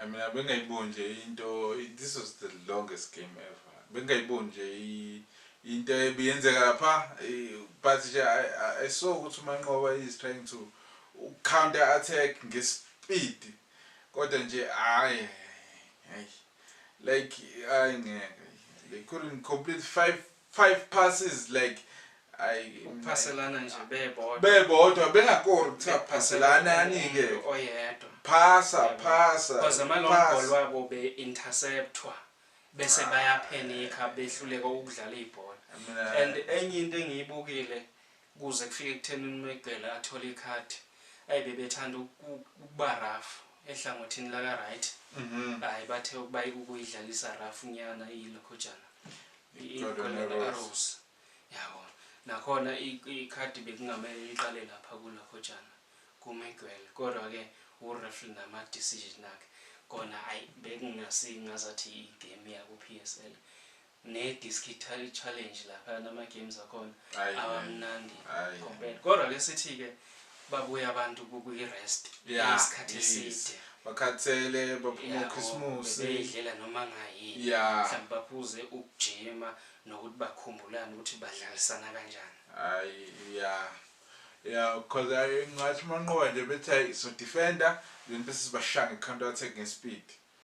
I mean, bengayiboni nje into. This was the longest game ever. Bengayiboni nje into ebiyenzeka lapha, but nje I saw ukuthi uManqoba is trying to counter attack nge-speed, kodwa nje hayi hayi, like hayi, ngeke, they couldn't complete five passes, like I Ukuphaselana nje bebodwa. Bebodwa bengakori, kuthiwa phaselanani-ke. Umuntu oyedwa. Phasa, phasa. Because ama-long phasa. Ball wabo be-interceptwa bese bayaphenikha, behluleka ukudlala ibhola. Mina And enye into engiyibukile kuze kufike ekutheni uMiguel athole ikhadi, ayi, bebethanda ukuba rough ehlangothini laka-right. Hayi, bathe ukuba ukuyidlalisa rough nyana ilokhojana. Golden Arrows. Arrows, yabo. Nakhona ikhadi bekungamele liqale lapha kulokhojana kuMiguel, kodwa-ke u-referee nama-decision akhe kona, ayi, bekungasingazathi i-game yaku-PSL ne-Diski Challenge lapha, nama-games akhona Ayi, awamnandi ayi. compared. Kodwa-ke sithi-ke babuye abantu kwi-rest isikhathi eside. Bakhathele, baphuma Yabo, uChristmas. bebeyidlela noma ngayini. Mhlawumbe baphuze ukujima nokuthi bakhumbulane ukuthi badlalisana kanjani. Hayi, yeah, because I ngathi Manqoba nje bethi hayi, so defender, then bese sibashaya nge-counter attack nge-speed.